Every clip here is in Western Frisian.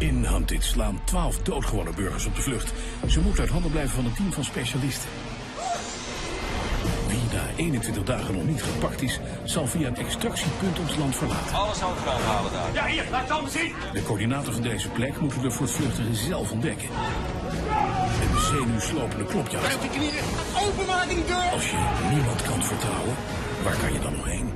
In Hunted slaan 12 doodgewone burgers op de vlucht. Ze moeten uit handen blijven van een team van specialisten. Wie na 21 dagen nog niet gepakt is, zal via een extractiepunt ons land verlaten. Alles overal halen daar. Ja, hier, laat het allemaal zien. De coördinaten van deze plek moeten de voortvluchtigen zelf ontdekken. Een zenuwslopende klopjacht. Op je knieën. Openmaken die deur. Als je niemand kan vertrouwen, waar kan je dan nog heen?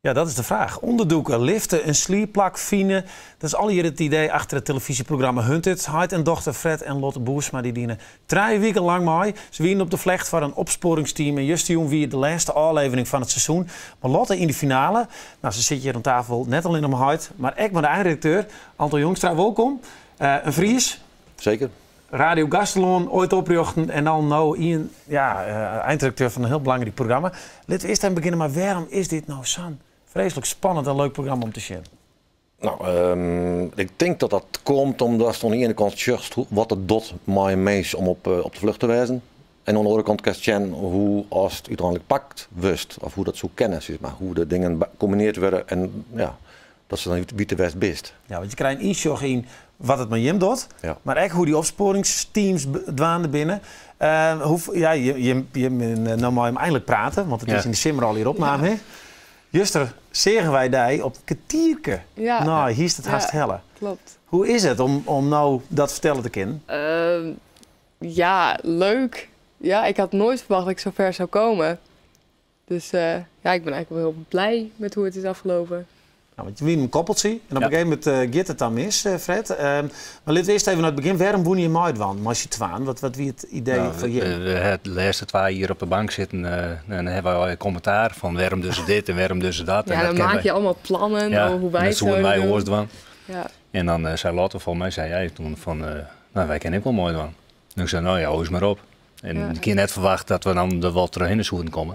Ja, dat is de vraag. Onderdoeken, liften, een slierplak, fine. Dat is al hier het idee achter het televisieprogramma Hunted. Heit en dochter Fred en Lotte Boersma die dienen 3 weken lang mei. Se wienen op de flecht foar in opspoaringsteam. En justerjûn wie de lêste ôflevering fan it seizoen. Mar Lotte yn de finale. No, se sit hjir oan tafel net allinnich mei heit, mar ek mei de einredakteur Anton Jongstra. Wolkom. In Fries. Zeker. Radio Gaasterlân oait oprjochte en dan no ien, ja, einredakteur fan in hiel belangryk programma. Litte we earst even begjinne, mar wêrom is dit no sa'n freeslik spannend en leuk programma om te sjen? No, ik tink dat dat komt omdat oan de iene kant sjochst wat it docht mei in minsk om op de flucht te wêzen. En oan de oare kant kinst sjen hoe ast úteinlik pakt wurdst, of hoe't dat soe kinne, sis mar. Hoe't de dingen kombinearre wurde en ja, dat se dan witte wêr'tst bist. Ja, want je krije in ynsjoch yn wat it mei jim docht, mar ek hoe't dy opspoaringsteams dwaande binne. Hoe, ja, je no mei him einlik prate, want it is yn de simmer al hjir opnaam. Hè? Juster seagen wy dy op kertierke. No, hiest it hast helle. Kloppet. Hoe is it om no dat fertelle te kinnen? Ja, leuk. Ja, ik had nooit verwacht dat ik zo ver zou komen. Dus ja, ik ben eigenlijk wel heel blij met hoe het is afgelopen. No, want je wie in koppeltsje en op in gegeven momint giet it dan mis, Fred. Mar litte we earst even nei it begjin. Wêrom woene je meidwaan? Mei syn twaen? Wat wie it idee foar jim? We ha de lêste 2 jier op de bank sitten en dan ha wy al kommentaar fan wêrom dogge se dit en wêrom dogge se dat. Ja, en dan dat maak je allemaal plannen over hoe wij dat het soene zouden wy doen. oars dwaan. En dan sei Lotte foar my, sei hy doe fan, no, wy kinne ek wol meidwaan. En ik sei, no ja, hâld mar op. En ik hie net ferwachte dat we dan der wol trochhinne soene komme.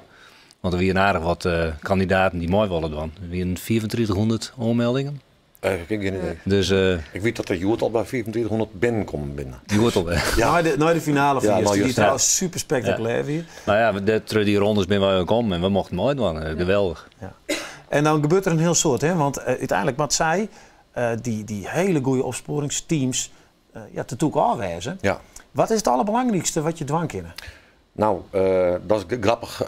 Want der wiene aardich wat kandidaten dy't mei wolle dwaan. Der wiene 3500 oanmeldingen. Eigentlik gjin idee. Dus, Ik wit dat der hjoed al by 3500 binnenkommen binne. Hjoed al. Ja. Nei de finale fan Ja, juster, nei die juster. trouwens super spektakulêr wie. No ja, troch dy rondes binne wy kommen en we mochten meidwaan. Geweldich. Ja. En dan gebeurt der in hiel soad, hè? Want úteinlik moatte sy dy hiele goede opspoaringsteams ja, te tûk ôfwêze. Wat is it alderbelangrykste wat je dwaan kinne? No, dat is grappich,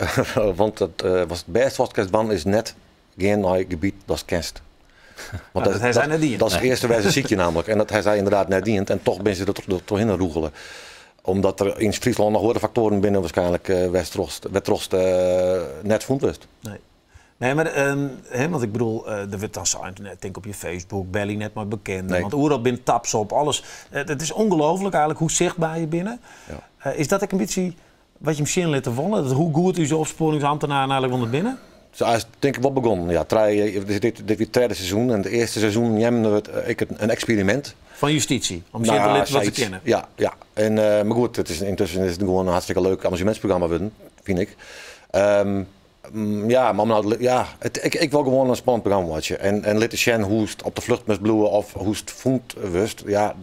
want it was it bêste wat kinst dwaan is net gean nei it gebiet datst kenst. Want No, dat ha sy net dien. Dat is it earste wêr't se sykje nammentlik. En dat ha sy ynderdaad net dien. En dochs binne se der trochhinne rûgele. Omdat der yn Fryslân noch oare faktoaren binne wierskynlik wêrtroch't net fûn wurdst. Nee. Nee, mar hè, want ik bedoel, der wurdt dan sein, tink op je Facebook, belje net mei bekenden, want oeral binne taps op, alles. It is ûngelooflik eigentlik hoe sichtber je binne. Is dat ek in bytsje wat je sjen litte wolle? Dat hoe goed ús opspoaringsamtnaren eigentlik wol net binne? Sa is it tink ik wol begûn. Ja, trije, dit wie it tredde seizoen en it earste seizoen neamden we it ek in eksperimint. Fan justysje, om sjen te litten wat se Sayts. kinne. Ja. En, mar goed, yntusken is it gewoan in hartstikke leuk amusemintsprogramma wurden, fyn ik. Ja, mar no, ja, ik wol gewoan in spannend programma meitsje. En litte sjen hoe'tst op de flucht moatst bliuwe of hoe'tst fûn wurdst. Ja,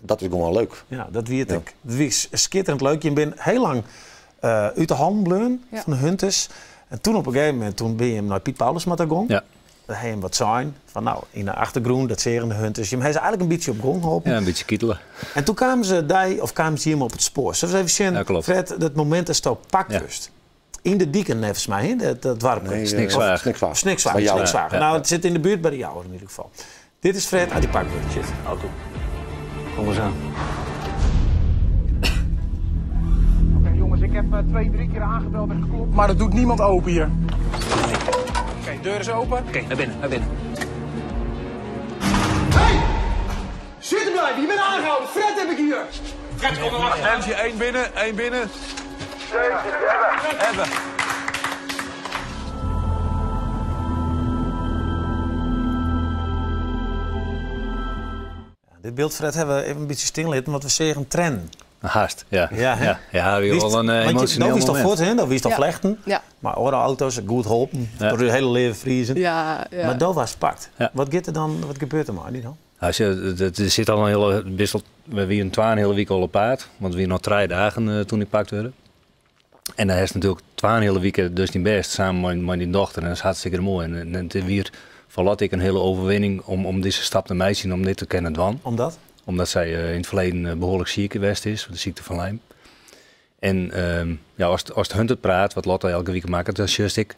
dat is gewoan leuk. Ja, dat wie it ek. Dat wie skitterend leuk. Je binne hiel lang út de hannen bleaun fan de Hunters. En doe op in gegeven momint, doe binne je nei Piet Paulusma ta gien. Dêr ha jim wat sein fan no, yn de achtergrûn, dat seagen de Hunters. Jim ha se eigentlik in bytsje op gong holpen. Ja, in bytsje kitele. En doe kamen se dy, of kamen se jim op it spoar. Sille we ris even sjen, Ja, kloppet. Fred, dat momint datsto pakt wurdst. Yn de diken, neffens my, hè? Dat doarp. Nee, Snikswaach. Snikswaach. Snikswaach, By Jouwer. Snikswaach. No, it sit yn de buert by de Jouwer yn ieder gefal. Dit is Fred as dy pakt wurdt. Shit, auto. Kom eens aan. Oké jongens, ik heb twee, drie keer aangebeld en geklopt, maar dat doet niemand open hier. Oké, deur is open. Oké, naar binnen, naar binnen. Hey! Zitten blijven, je bent aangehouden. Fred heb ik hier. Fred, kom maar Attentie, één binnen, één binnen. Hebben. Dit byld, Fred, ha we even in bytsje stil litten, want we seagen triennen. Hast, ja. Ja, hè? Ja, wie wol in Want emosjoneel do wiest al momint. fuort, hè? Do wiest al flechten. Ja. Mar oare auto's, goed holpen, troch de hiele leven Friezen. Ja. Mar do waardst pakt. Ja. Wat giet der dan, wat gebeurt der mei dy dan? Ja, sjoch, it sit al in hiele wissel. We wiene 2 hiele wike al op paad, want we wiene noch 3 dagen doe't ik pakt waard. En dan hast natuerlik 2 hiele wike dus dyn bêst samen mei dyn dochter en dat is hartstikke moai. En it wie Foar Lotte ek in hiele overwinning om dizze stap te meitsjen, om dit te kinnen dwaan. Omdat? Omdat sy yn it ferleden behoarlik siik west is, de sykte fan Lyme. En ja, ast Hunted praat, wat Lotte elke wike makket, dan sjochst ek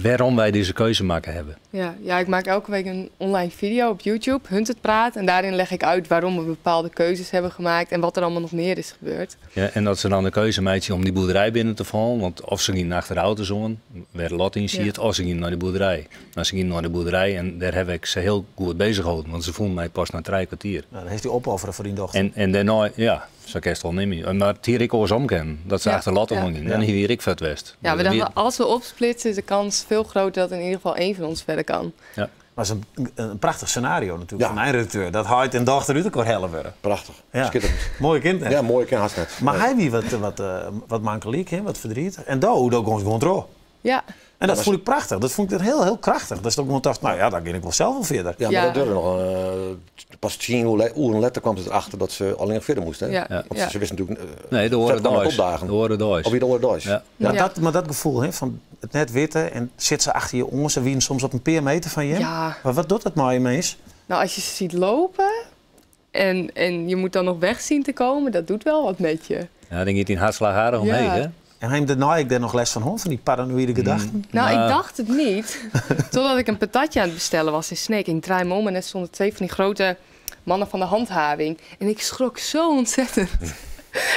wêrom wy dizze keuze makke hawwe. Ja, ja, ik maak elke week een online video op YouTube, Hunted Praat. En daarin leg ik uit waarom we bepaalde keuzes hebben gemaakt en wat er allemaal nog meer is gebeurd. Ja, en dat se dan de keuze meitsje om dy boerderij binnen te fallen, want of se gienen achter de auto's oan, wêr Lotte yn siet, of se gienen nei de boerderij. No, se gienen nei de boerderij en dêr haw ik se hiel goed bezig holden, want se fûnen my pas nei trije kwartier. Nou, dan hast dy opoffere foar dyn dochter. En dêrnei, ja, sa kinst wol nimme. Mar it hie ek oarsom kinnen, dat se achter Lotte oan gienen. Dan hie ik fuort west. Ja, we dachten, als we opsplitsen is de kans veel groter dat in ieder geval één van ons verder kan. Ja. Maar het is een prachtig scenario natuurlijk, van een redacteur. Dat heit en dochter út elkoar helle wurde. Prachtich. Ja. Skitterend. Moai kind, hè? Ja, moai kind hast net. Mar hy wie wat mankelyk, hè? Wat verdrietig. En do, do gonst gewoan troch. Ja. En dat fûn ik prachtich. Dat fûn ik dat hiel, hiel krachtich. Datst gewoan tochtst, no ja, dan gean ik wol sels wol fierder. Ja, mar dat duorre noch. Pas 10 oeren letter kaam se derachter dat se allinnich fierder moast. Hè? Ja. Want se wisten natuerlik. Nee, de oare Fred kwam net deis. opdagen. De oare deis. Of wie de oare deis? Ja. Maar, Ja. dat, mar dat gefoel, hè, fan it net witte en sit se achter je oan, se wienen soms op in pear meter fan je. Ja. Mar wat docht dat mei je mins? Nou, als je ze ziet lopen en je moet dan nog weg zien te komen, dat doet wel wat met je. Ja, dan giet dyn hertslach aardich omheech, hè? En ha jim dêrnei ek dêr noch lêst fan hân, fan dy paranoïde gedachten? Nou, ik dacht het niet. Totdat ik een patatje aan het bestellen was in Sneek. Ik draai me om en net stonden twee van die grote mannen van de handhaving. En ik schrok zo ontzettend.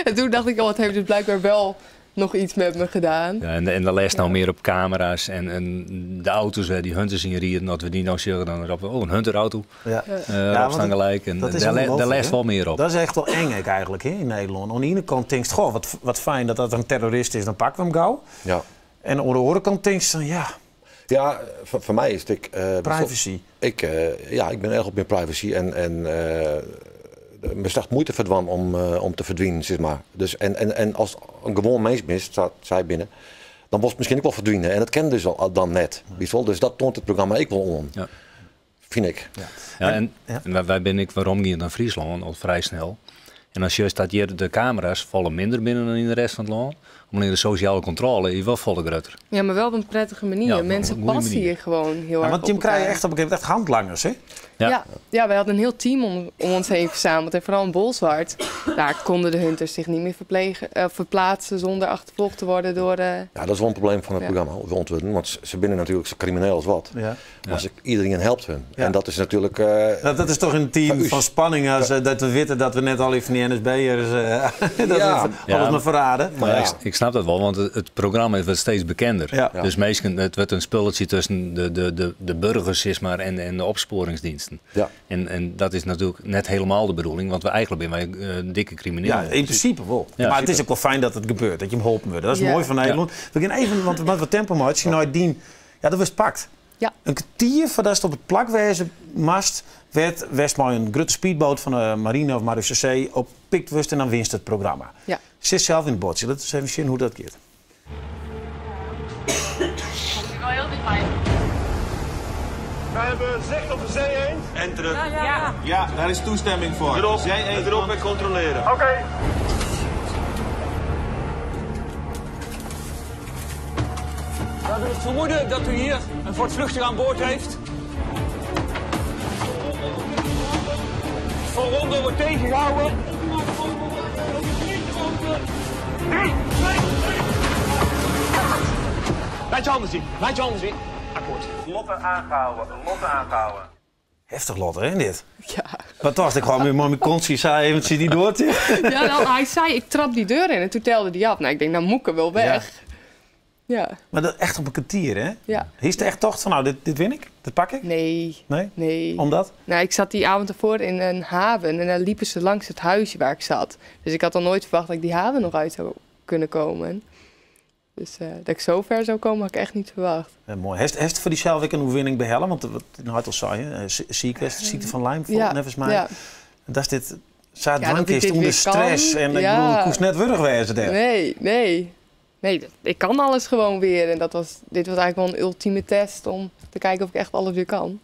En toen dacht ik, oh, het heeft dus blijkbaar wel nog iets met me gedaan. Ja, en de lêst no mear op kamera's en de auto's wêr dy hunters yn rieden, as we dy no sjogge, dan roppe we, oh, in hunterauto. Ja. Ja, want staan gelijk. En dat is daar ongelooflijk, lêst hè? wol mear op. Dat is echt wel eng ek eigenlijk, hè, yn Nederlân. Oan de iene kant tinkst, goh, wat fijn dat dat in terrorist is, dan pakke we him gau. En oan de oare kant tinkst dan, ja. Ja, foar my is it ek, Privacy. Ik, ja, ik bin erch op myn privacy en my slacht muoite foar dwaan om te ferdwinen, sis mar. Dus, en as in gewoan minsk bist, sa't sy binne, dan wolst miskien ek wol ferdwine. En dat kin dus al dan net. Witst wol? Dus dat toant it programma ek wol oan. Fyn ik. Ja, en wy binne ek weromgien nei Fryslân al frij snel. En dan sjochst dat hjir de kamera's folle minder binne dan yn de rest fan it lân. Omdat de sosjale kontrôle is wol folle grutter. Ja, mar wol op in prettige manier. Ja, op een Mensen goede passen manier. hier gewoon heel Ja, erg want op jim krije elkaar. echt op een gegeven moment echt handlangers, hè? Ja. Ja. Ja, wij hadden een heel team om ons heen verzameld. En vooral in Bolsward. Daar konden de hunters zich niet meer verplaatsen zonder achtervolgd te worden door, Ja, dat is wel een probleem van het programma, of ontwurden. Want ze binnen natuurlijk zo crimineel als wat. Maar iedereen helpt hun. En dat is natuurlijk, Dat is toch een team van us. van spanning als, dat we weten dat we net al die van die N S B'ers, dat we alles maar verraden. Maar ik snap dat wel, want het programma wordt steeds bekender. Dus meestal, het wordt een spulletje tussen de burgers, zeg maar, en de opsporingsdiensten. En dat is natuurlijk net helemaal de bedoeling, want we eigenlijk zijn wij, dikke criminelen. Ja, in principe wel. Maar het is ook wel fijn dat het gebeurt, dat je hem geholpen wordt. Dat is mooi van Nederland. We gaan even, want we moeten wat tempo maken. Als je nou dien, ja, dat was pakt. Een kwartier voordat het op het plakwezen mast, werd Westmaai een grote speedboot van de marine of marechaussee op pikt wust en dan winst het programma. Zit zelf in het bordje. Laten we eens even zien hoe dat gaat. Komt nu wel heel dichtbij. Wij hebben zicht op de zee-eend. Enteren. Ja, ja, ja. Ja, daar is toestemming voor. Erop, Zee-eend erop en controleren. Oké. We hebben het vermoeden dat u hier een voortvluchtige aan boord heeft. Vooronder wordt tegengehouden. 3, 2, 1. Laat je handen zien. Laat je handen zien. Akkoord. Lotte aangehouden. Lotte aangehouden. Heftig, Lotte, hè, dit? Ja. Wat was het? Ik kwam met mijn kont, zei even, zie die door. Ja, nou, hij zei, ik trap die deur in en toen telde hij af. Nou, ik denk, nou moet ik er wel weg. Ja. Maar dat echt op een kwartier, hè? Ja. Is het echt toch van, nou, dit win ik? Dit pak ik? Nee. Nee? Nee. Omdat? Nou, ik zat die avond ervoor in een haven en daar liepen ze langs het huisje waar ik zat. Dus ik had al nooit verwacht dat ik die haven nog uit zou kunnen komen. Dus dat ik zo ver zou komen, had ik echt niet verwacht. Ja, mooi. Heeft voor die zelf ook een overwinning behellen? Want wat nou al zei, hè? Ziek, ziekte van Lyme, volgens mij. En dat is dit, zaad Ja, dat drank ik is dit onder weer stress. kan. En ik bedoel, ik moest net wurg wezen daar. Nee, nee. Nee, ik kan alles gewoon weer. En dit was eigenlijk wel een ultieme test om te kijken of ik echt alles weer kan.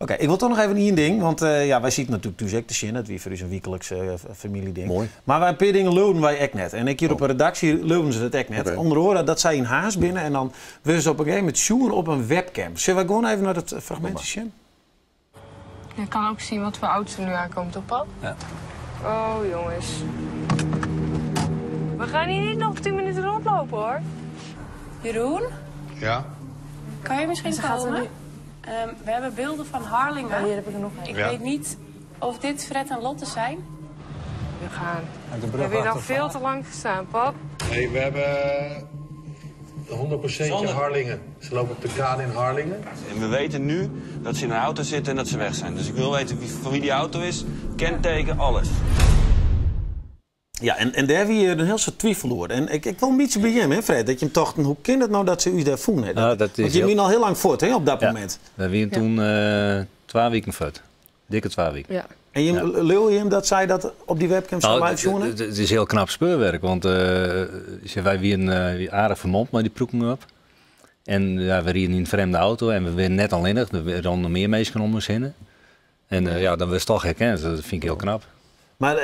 Oké, ik wol toch noch even ien ding, want ja, wy sieten natuerlik thús ek te sjen. Dat wie foar ús in wykliks famyljeding. Moai. Mar wy in pear dingen leauden wy ek net. En ek hjir op 'e redaksje leauden se dat ek net. Onder oare dat sy yn Harns binne en dan wurde se op in gegeven momint sjoen op in webcam. Sille wy gewoan even nei dat fragmintsje sjen? Je kan ook zien wat voor auto's er nu aankomt, toch pap? Ja. Oh jongens. We gaan hier niet nog 10 minuten rondlopen hoor. Jeroen, Ja. kan je misschien Ze gaat er komen? nu- We hebben beelden van Harlingen. Oh, hier heb ik er nog een. Ik Ja. weet niet of dit Fred en Lotte zijn. We gaan. Uit de We hebben hier al veel te lang gestaan, pap. Hey, we hebben 100% Harlingen. Ze lopen op de kade in Harlingen. En we weten nu dat ze in een auto zitten en dat ze weg zijn. Dus ik wil weten van wie die auto is, kenteken, alles. Ja, en dêr wie in hiel soad twifel oer. En ik wol in bytsje by jim, hè, Fred, dat jim tochten, hoe kin it no dat se ús dêr fûn hawwe? Nou, dat is Want jim hiel- wiene al hiel lang fuort, hè, op dat Ja. momint. Wy wiene toen 2 wiken fuort. Dikke 2 wiken. Ja. En jim, leauwe jim dat sy dat op dy webcam sa Nou, live sjoen het is hiel knap speurwurk, want wy wiene aardich fermomd mei dy prûken op. En ja, we rieden yn in frjemde auto en we wiene net allinnich, der wiene noch mear minsken om ús hinne. En ja, dan wurdst toch herkend, dat fyn ik hiel knap. Maar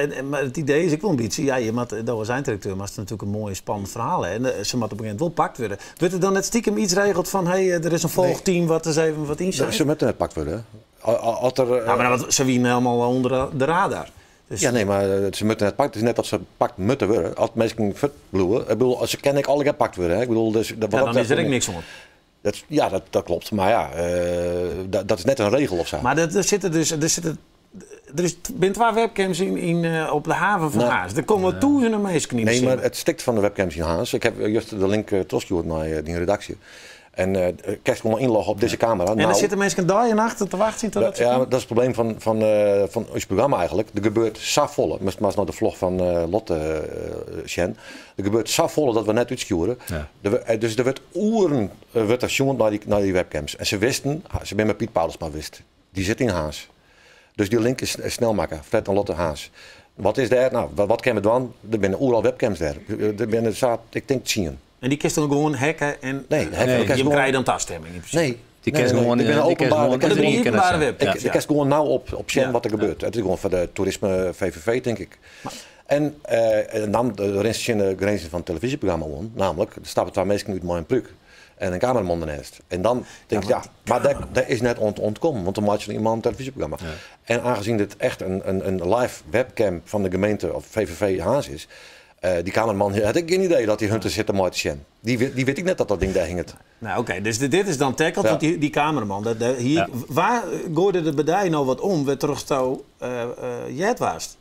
it idee is ek wol in bytsje, ja, je moat, do as einredakteur moatst natuerlik in moai spannend ferhaal ha. En se moatte op in gegeven momint wol pakt wurde. Wurdt der dan net stikem yts regeld fan, hé, der is in folchteam wat ris even wat ynseit? Se moatte net pakt wurde. As der, Ja, mar want se wiene hielendal ûnder de radar. Dus Ja, nee, mar se moatte net pakt. It is net dat se pakt moatte wurde. As minsken fuortbliuwe, ik bedoel, se kinne ek allegear pakt wurde. Hè. Ik bedoel, dus, dat, ja, wat dan is der ek dat niks oan. Dat, ja, dat klopt. Mar ja, dat is net in regel of sa. Mar der sitte dus, der sitte, der is, binne twa webcams op de haven fan Nou, Harns. Der komme tûzenen minsken yn de Nee, mar simmer. it stikt fan de webcams yn Harns. Ik ha just de link trochstjoerd nei dyn redaksje. En kinst gewoan ynlogge op dizze kamera. En Nou, der sitte minsken dei en nacht te wachtsjen totdat se Ja, komme? dat is it probleem fan ús programma eigentlik. Der gebeurt safolle. Moatst mar ris nei de vlog fan Lotte sjen. Der gebeurt safolle dat we net útstjoere. Dus der wurdt oeren wurdt der sjoen nei dy webcams. En se wisten, se binne mei Piet Paulusma west. Dy sit yn Harns. Dus dy link is snel makke. Fred en Lotte Harns. Wat is dêr? Nou, wat kinne we dwaan? Der binne oeral webcams dêr. Der binne sa, ik tink 10. En dy kinst dan gewoan hacke en Nee, hacke, Nee. dy kinst jim gewoan krije dan tastimming yn prinsipe. Nee. Dy Nee, kinst nee, gewoan, dy binne dy kinst openbare gewoan dy kinst De iedereen iepenbare kin it webcams, sjen. Ik kinst gewoan no op sjen Ja. wat der gebeurt. It is gewoan foar de toerisme VVV, tink ik. En dan rinst tsjin de grinzen fan it telefyzjeprogramma oan. Namelijk, der stappe twa minsken út mei in prúk en in kameraman derneist. En dan tink ik, ja, mar dêr is net oan te ûntkommen, want dan meitsje se iemand in telefyzjeprogramma. En aangezien dit echt in live webcam fan de gemeente of VVV Harns is, dy kameraman hat ek gjin idee dat dy hunter sit der mei te sjen. Dy wit ek net dat dat ding dêr hinget. Nou, oké, dus dit is dan tackled, Ja. want dy kameraman, dat, hier, waar goaide der by dy no wat om, wêrtroch'tsto heard waardst?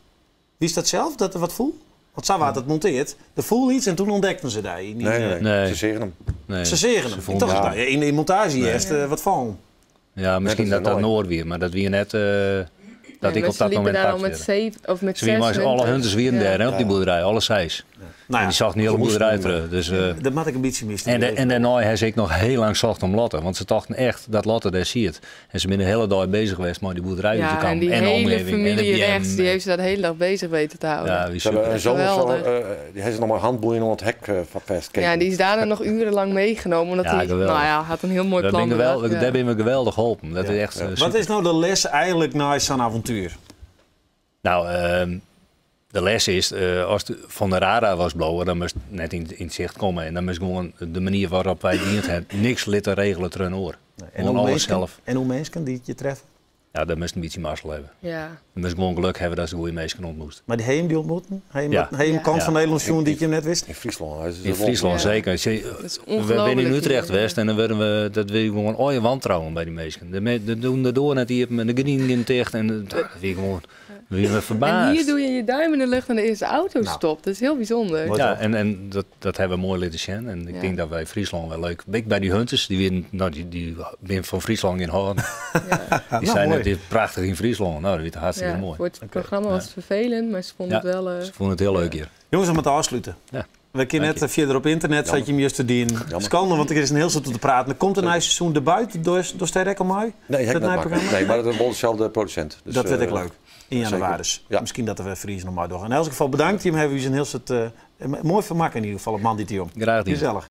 Wist dat sels, dat der wat foel? Want sa waard it montearre. Der foel yts en toen ûntdekten se dy. Yn die, Nee, nee, nee. Nee. Se seagen him. Nee. Se seagen Ze him. Ik vonden tocht, hem. nou, yn de montaazje earst wat fallen. Ja, misschien dat dat is dat nooit. Noord wie, maar dat wie net, dat Nee, ik maar op ze dat liepen momint daar al pakt met werd. 7 of met Ze wienen 6 maar alle hunters. hunters wienen Ja. daar, hè, op die boerderij, alle 6. Nou En ja, die zag de hele Ze moesten boerderij niet terug. Dus, dat moet ik in bytsje missen. en daarna hebben ze ik nog heel lang zocht om Lotte. Want ze dachten echt dat Lotte daar ziet. En ze zijn de hele dag bezig geweest met die boerderij uit te Ja, komen. en die en de hele omgeving. En de familie BM. rechts, die heeft ze daar de hele dag bezig weten te houden. Ja, wie Ze hebben super. een zoon of zo, Geweldig. die heeft ze nog maar handboeien onder het hek vastkeken. Ja, en die is daarna nog urenlang meegenomen. Omdat Ja, hij, geweldig. nou ja, had een heel mooi Daar plan ben ik bedacht, ja. Daar ben we geweldig geholpen. Dat is echt, Wat super. is nou de les eigenlijk na zo'n avontuur? Nou, de les is, als het van de radar was blowen, dan moest het net in het zicht komen. En dan moest gewoon de manier waarop wij dient hebben, niks litten regelen terug oor. En Gewoon hoe alles mensen, zelf. En hoe mensen die het je treffen? Ja, dan moest een beetje mazzel hebben. Ja. Dan moest gewoon geluk hebben dat ze goede mensen ontmoet. Maar die heem die ontmoeten? Heem, Ja. heem Ja. kant Ja. van Nederland zien die je net wist? In Friesland. Hij is In wel- Friesland Ja. zeker. Dat is We zijn in ongelooflijk Utrecht hier. geweest en dan werden we, dat we gewoon ooie wantrouwen bij die mensen. De doen de door net hier met de green in dicht en dat we gewoon, we werden verbaasd. En hier doe je je duim in de lucht en de eerste auto Nou. stopt. Dat is heel bijzonder. Mooi. Ja, en dat hebben we mooi laten zien. En ik Ja. denk dat wij Friesland wel leuk. Ik bij die hunters, die winnen, nou, die winnen van Friesland in Holland. Die nou, zijn mooi. net weer prachtig in Friesland. Nou, dat is hartstikke Ja, mooi. voor het programma was het vervelend, maar ze vonden Ja, het wel... Ze vonden het heel leuk hier. Jongens, om het te afsluiten. Ja. We kunnen Dank net verder op internet, zat je hem juist te dienen. Schande, want er is een heel soort te praten. Er komt een nieuw seizoen erbuiten door Sterrek al mij. Nee, heb ik Dat net nieuwe maken. programma? Nee, maar dat is wel dezelfde producent. Dus, dat werd ik leuk. In zeker. januari. Ja. Misschien dat we Fries nog maar door. In elk geval bedankt. Jim hebben we een heel soort mooi vermaak in ieder geval op man die Graag gedaan. Gezellig.